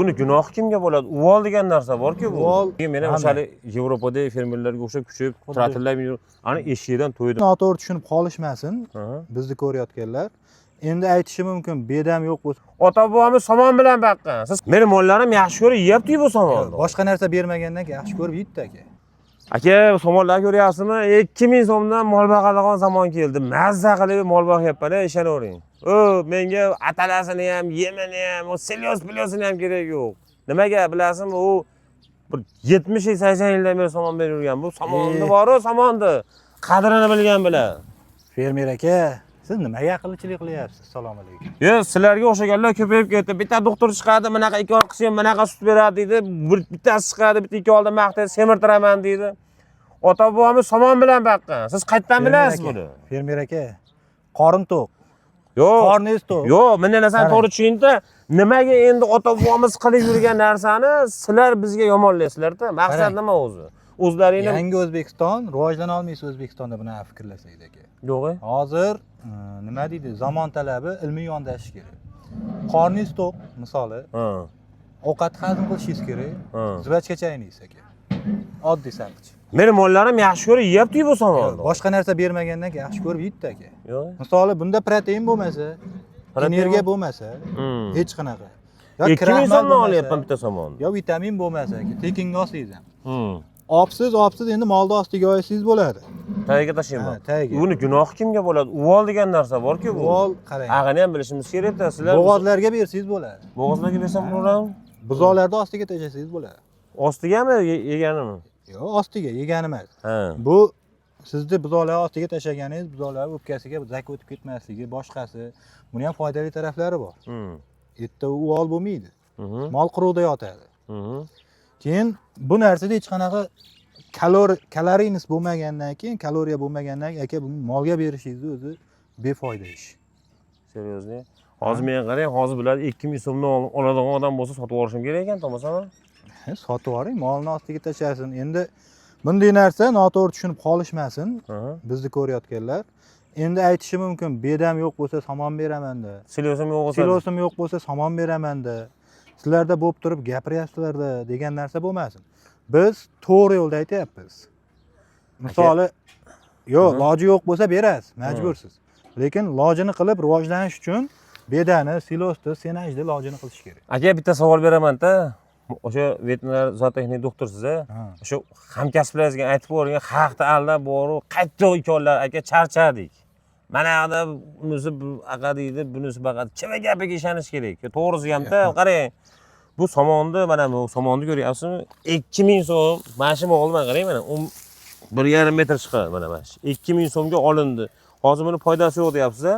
Buni gunohi kimga bo'ladi? Uvol degan narsa borku bu. Uvol. Men ham Hamma. o'shali Yevropadagi fermerlarga o'xshab kuchayib, traktorlar minib, ana eshigidan to'ydim. Noto'g'ri tushunib qolishmasin Aha. bizni ko'rayotganlar. Endi aytishi mumkin, bedam yo'q bo'lsa, Ota bobomiz somon bilan baqqan. Siz meni mollarim yaxshi ko'rib yeyapti bu somonni. Boshqa narsa bermagandan keyin yaxshi ko'rib yeydi aka. Aka, somonlarni ko'ryapsizmi? 2000 so'mdan mol boqadigan zamon keldi. Mazza qilib mol boqyapman, ishonavering. O, menga atalasini ham, yemini ham, o selyos pilyosini ham kerak yo'q. Nimaga bilasizmi? U bir 70 yil, 80 yildan beri somon berib yurgan. Bu somonni boru, somonni qadrini bilgan bilan. Fermer aka, siz nimaga aqllichilik qilyapsiz? Assalomu alaykum. Yo, sizlarga o'xshaganlar ko'payib ketdi. Bitta doktor chiqadi, bunaqa ikki ol qilsang, bunaqa sut beradi deydi. Bir bittasi chiqadi, bitta ikki oldi maqtaydi, semirtiraman deydi. Ota bobomiz somon bilan baqqan. Siz qayerdan bilasiz buni? Fermer aka, qorin to'q. Yo'q. Qorningiz to'q. Yo'q, bunday narsani Qarang. to'g'ri tushuningda. Nimaga endi ota bobomiz qilib yurgan narsani sizlar bizga yomonlaysizlarda? Maqsad Qarang. nima o'zi? O'zlaringni Yangi O'zbekiston rivojlana olmaysiz O'zbekistonda bunaqa fikrlasangiz aka. Yo'q. Hozir nima deydi, zamon talabi ilmiy yondashish kerak. Qorningiz to'q, misoli, Ha. ovqat hazm qilishingiz kerak. Ha. Жвачка chaynaysiz aka. Oddiy sarqich. Meni mollarim yaxshi ko'rib yeyapti bu somonni. Boshqa narsa bermagandan keyin yaxshi ko'rib yeydi aka. Yo'q. Misoli bunda protein bo'lmasa, Protein energiya bo'lmasa, hech qanaqa. Yo 2000 kraxmal so'mdan bo'lmasa, olyapman bitta somonni. yo vitamin bo'lmasa aka, tekinga olsangiz ham. Opsiz, opsiz endi molni ostiga olsangiz bo'ladi. Tagiga tashlayman. Ha, tagiga. Buni gunohi kimga bo'ladi? Uvol degan narsa borku bu. Uvol qarang. Ag'ini ham bilishimiz kerak-da, sizlar. Bo'g'ozlarga bersangiz bo'ladi. Bo'g'ozlarga bersam bo'ladimi? Buzoqlarni ostiga tashlasangiz bo'ladi. Ostigami, yeganimi? Yo'q, ostiga yegani emas. Ha. Bu sizni buzoqlar ostiga tashlaganingiz buzoqlar o'pkasiga zak o'tib ketmasligi, boshqasi. Buni ham foydali taraflari bor. Erta uvol bo'lmaydi. Mol quruqda yotadi. Keyin bu narsada hech qanaqa kaloriynis bo'lmagandan keyin, kaloriya bo'lmagandan keyin aka buni molga berishingizni o'zi befoyda ish. Серьезно? Hozir men qarang, hozir bular 2000 so'mdan oladigan odam bo'lsa sotib yuborishim kerak ekan, to'g'risimi? He, sotib yuboring, molni ostiga tashlasin. Endi bunday narsa noto'g'ri tushunib qolishmasin bizni ko'rayotganlar. Endi aytishi mumkin, bedam yo'q bo'lsa somon beramanda. Silosim yo'q bo'lsa. Silosim yo'q bo'lsa somon beramanda. Sizlarda bo'lib turib gapiryapsizlarda degan narsa bo'lmasin. Biz to'g'ri yo'lda aytyapmiz. Misoli, yo'q, loji yo'q bo'lsa berasiz, majbursiz. Lekin lojini qilib rivojlanish uchun bedani, silosni, senajni lojini qilish kerak. Aka, bitta savol beraman-da. O'sha veterinar zootexnik doktorsiz a? Ha. O'sha hamkasblaringizga aytib yuboring, xalqni aldab borib, qattiq ekanlar, aka, charchadik. Mana yoqda bunisi aqa deydi, bunisi baqa. Kim gapiga ishonish kerak? To'g'risi hamda qarang. Bu somonni, mana bu somonni ko'ryapsizmi? 2000 so'm. Mana shu molni mana qarang, mana 1,5 metr chiqadi mana mana shu. 2000 so'mga olindi. Hozir buni foydasi yo'q deyapsiz a?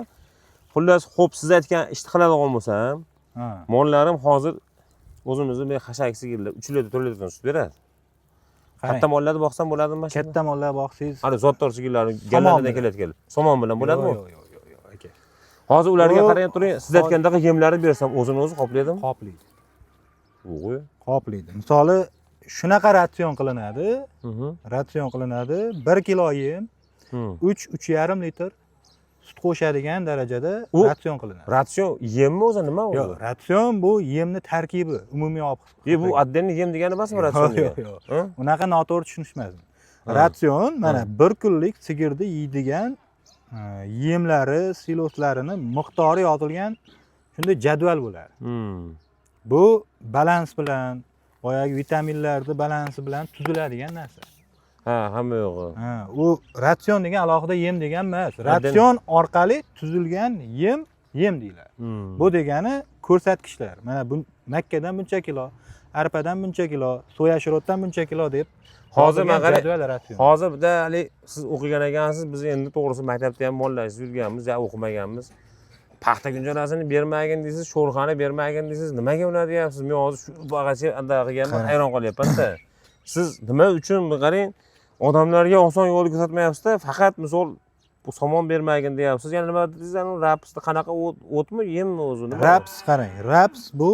Xullas, xo'p, siz aytgan ishni qiladigan bo'lsam, mollarim hozir o'zimizni men xashak sigirlar 3 litr, 4 litrdan sut beradi. Qarang. Katta mollarni boqsam bo'ladimi mana shu? Katta mollar boqsangiz, Hali zotdor sigirlarni Somon galladan bilan. kelayotganlar. Somon bilan bo'ladimi? Yo'q, yo'q, yo'q, yo'q, aka. Hozir ularga Yo'q. qarang turing, siz aytgandaqa yemlarni bersam o'zini o'zi qoplaydimi? Qoplaydi. Yo'q. Qoplaydi. Misoli shunaqa ratsion qilinadi. Ratsion qilinadi. 1 kilo yem, 3 3,5 litr sut qo'shadigan darajada ratsion qilinadi. Ratsion yemmi o'zi nima o'zi? Yo'q, ratsion bu yemni tarkibi, umumiy olib. E bu отдельный yem degani emasmi ratsion Yo'q, degani? yo'q. Ha? Unaqa noto'g'ri tushunishmasin. Ha. Ratsion mana bir kunlik sigirni yeydigan yemlari, siloslarini miqdori yozilgan shunday jadval bo'ladi. Bu balans bilan, boyagi vitaminlarni balansi bilan tuziladigan narsa. Ha, hamma yo'g'i. Ha, u ratsion degan alohida yem degan emas. Ratsion orqali tuzilgan yem yem deyiladi. Bu degani ko'rsatkichlar. Mana bu makkadan buncha kilo, arpadan buncha kilo, soya shirotdan buncha kilo deb Hozir yozilgan man qarang, jadval ratsion. Hozir bitta haligi siz o'qigan ekansiz, biz endi to'g'risi maktabda ham mollarsiz yurganmiz, ya o'qimaganmiz. Paxta kunjarasini bermagin deysiz, sho'rxani bermagin deysiz. Nimaga ular deyapsiz? Men hozir shu bag'acha anaqa qilganman, Qarang. hayron qolyapman-da. Siz nima uchun qarang, odamlarga oson yo'l ko'rsatmayapsiz-da, faqat misol bu somon bermagin deyapsiz. Yana nima dedingiz? Anu rapsni qanaqa o'tmi, yemmi o'zi? Nima? Raps qarang, raps bu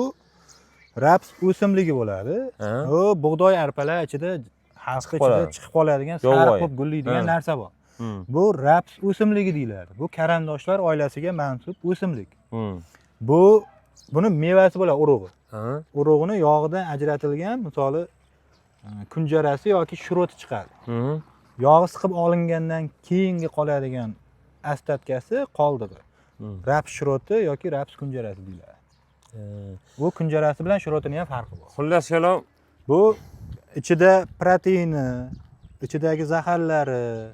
raps o'simligi bo'ladi. Ha? U bug'doy arpalar ichida, xalq Chiqib ichida qoladi. chiqib qoladigan, Yovvoyi. sariq bo'lib gullaydigan Ha. narsa bor. Bu raps o'simligi deyiladi. Bu karandoshlar oilasiga mansub o'simlik. Bu Buni mevasi bo'ladi, urug'i. Ha. Urug'ini yog'idan ajratilgan, misoli kunjarasi yoki shuroti chiqadi. Yog'i siqib olingandan keyingi qoladigan остатка si, qoldig'i. Raps shuroti yoki raps kunjarasi deyiladi. Bu kunjarasi bilan shurotini ham farqi bor. Xullas kalom, Bu ichida proteini, ichidagi zaharlari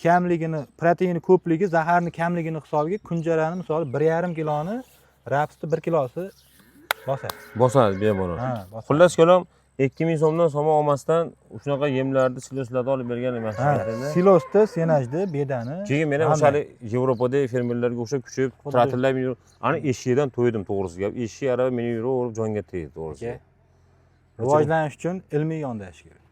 kamligini, proteini ko'pligi, zaharni kamligini hisobiga kunjarani misol 1,5 kiloni rapsni 1 kilosi bosadi. Bosadi bemalol. Ha, bosadi. Xullas kalom, 2000 so'mdan somon olmasdan shunaqa yemlarni, siloslarni olib bergan emas. Ha, silosni, senajni, bedani. Keyin men ham hamma. o'shalik Yevropadagi fermerlarga o'xshab kuchayib, traktorlar minib, ana eshagidan to'ydim, to'g'risi gap. Eshak arava minib yuraverib jonga tegdi, to'g'risi. Rivojlanish uchun ilmiy yondashish kerak.